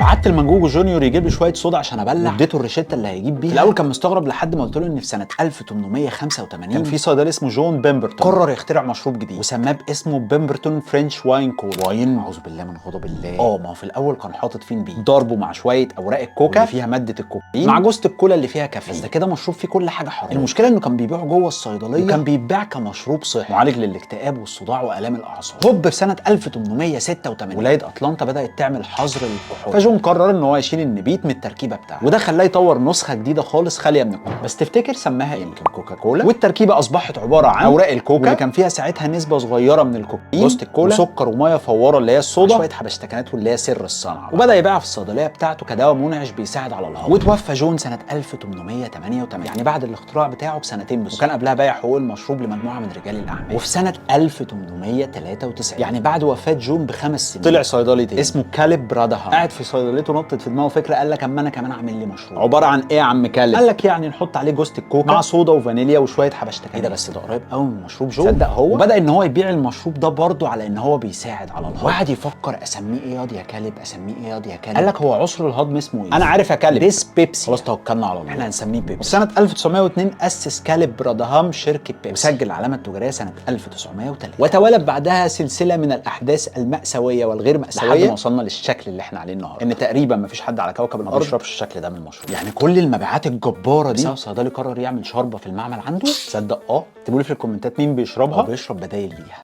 بعت المنجوجو جونيور يجيب لي شوية صودا عشان ابلع، اديته الروشته اللي هيجيب بيها. في الاول كان مستغرب لحد ما قلت له ان في سنة 1885 كان في صيدلي اسمه جون بيمبرتون قرر يخترع مشروب جديد وسماه باسمه بيمبرتون French wine cola. wine، اعوذ بالله من غضب الله. ما هو في الاول كان حاطط فيه نبيت، ضربه مع شوية اوراق الكوكا اللي فيها مادة الكوكايين مع جوزة الكولا اللي فيها كافيين، بس ده كده مشروب فيه كل حاجة حرام. المشكلة انه كان بيبيعه جوه الصيدلية وكان بيتباع كمشروب صحي معالج للاكتئاب والصداع والام الاعصاب. هوب في سنة 1886 ولاية اتلانتا بدات تعمل حظر للكحول، فجون قرر ان هو يشيل النبيت من التركيبة بتاعته، وده خلاه يطور نسخه جديدة خالص خالية من الكحول. بس تفتكر سماها ايه؟ يمكن كوكا كولا. والتركيبه اصبحت عبارة عن اوراق الكوكا واللي كان فيها ساعتها نسبه صغيرة من الكوكايين، جوزة الكولا، وسكر ومية فواره اللي هي الصودا، شوية حبشتكنات واللي هي سر الصنعة. وبدا يبيعها في الصيدلية بتاعته كدواء منعش بيساعد على الهضم. وتوفى جون سنة 1888، يعني بعد الاختراع بتاعه بسنتين بالظبط، وكان قبلها بايع حقوق المشروب لمجموعة من رجال الاعمال. وفي سنة 1893، يعني بعد وفاه جون ب5 سنين، طلع صيدلي تاني اسمه كاليب برادهام، قاعد في صيدليته نطت في دماغه فكرة، قال لك اما انا كمان اعمل لي مشروب. عبارة عن ايه يا عم كالب؟ قال لك يعني نحط عليه جوزة الكوكا مع صودا وفانيليا وشوية حبشتكنات. ايه ده، بس ده قريب قوي من مشروب جون. صدق هو، وبدا ان هو يبيع المشروب ده برضه على ان هو بيساعد على الهضم. واحد يفكر اسميه ايه ياض يا كالب، اسميه ايه ياض يا كالب؟ قال لك هو عسر الهضم اسمه ايه؟ انا عارف يا كالب، dyspepsia. خلاص توكلنا على الله، احنا هنسميه بيبسي. سنة 1902 اسس كالب برادهام شركة بيبسي وسجل العلامة التجارية سنة 1903، وتوالت بعدها سلسلة من الاحداث المأساوية والغير مأساوية لحد ما وصلنا للشكل اللي احنا عليه النهارده، ان تقريبا ما فيش حد على كوكب الارض ما بيشربش الشكل ده من المشروب. يعني كل المبيعات الجبارة دي بسبب صيدلي قرر يعمل شوربة في المعمل عنده. تصدق اكتبوا لي في الكومنتات مين بيشربها او بيشرب بدايل ليها.